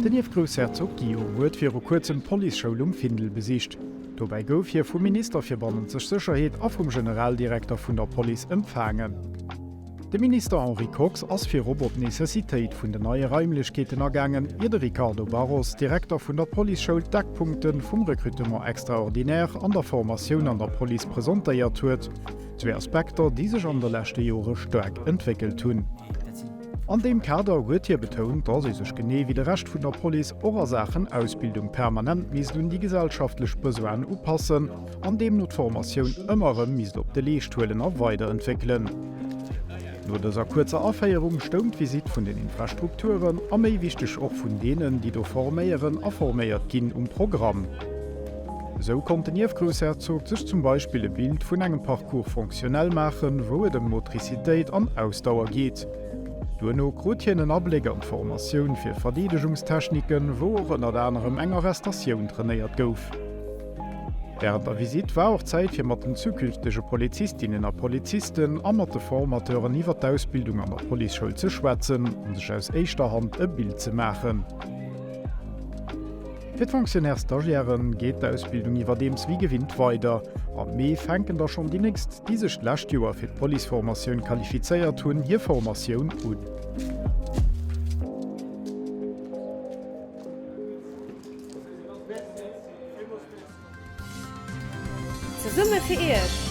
Den Ierfgroussherzog Guillaume huet viru kuerzem d'Policeschoul um Findel besicht. Dobäi gouf hie vum Minister fir bannenzeg Sécherheet a vum Generaldirekter vun der Police empfaangen. De Minister Henri Kox ass virop op d'Necessitéit vun den neie Raimlechkeeten agaangen, ier de Ricardo Barros, Direkter vun der Policeschoul, d'Eckpunkte vum Recrutement extraordinaire an der Formatioun an der Police presentéiert huet. Zwee Aspekter, déi sech an de leschte Jore staark entwéckelt hunn. An deem Kader huet hie betount, datt ee sech genee wéi de Rescht vun der Police och a Saachen Ausbildung permanent misst un déi gesellschaftlech Besoinen upassen an deemno d'Formatioun ëmmer erëm misst op de Leescht huelen a weiderentwéckelen. No dëser kuerzer Aféierung stoung d'Visitt vun den Infrastrukturen a méi wichteg och vun deenen, déi do forméieren a forméiert ginn, um Programm. Esou konnt den Ierfgroussherzog sech zum Beispill e Bild vun engem Parcours fonctionnel maachen, wou et ëm Motricitéit an Ausdauer geet. Duerno krut hien en Abléck an d'Formatioun fir Verdeedegungstechniken, wou och ënnert anerem eng Arrestatioun trainéiert gouf. Wärend der Visitt war och Zäit fir mat den zukünftege Polizistinnen a Polizisten a mat de Formateuren iwwer d'Ausbildung an der Policeschoul ze schwätzen an sech aus éischter Hand e Bild ze maachen. Fir d'Fonctionnaires Stagiairen geet d'Ausbildung iwwerdeems wéi gewinnt weider. Am Mee fänken da schonn déi nächst, déi sech d'lescht Joer fir d'Policeformatioun qualifizéiert hunn, hir Formatioun un. Zesumme fir Iech!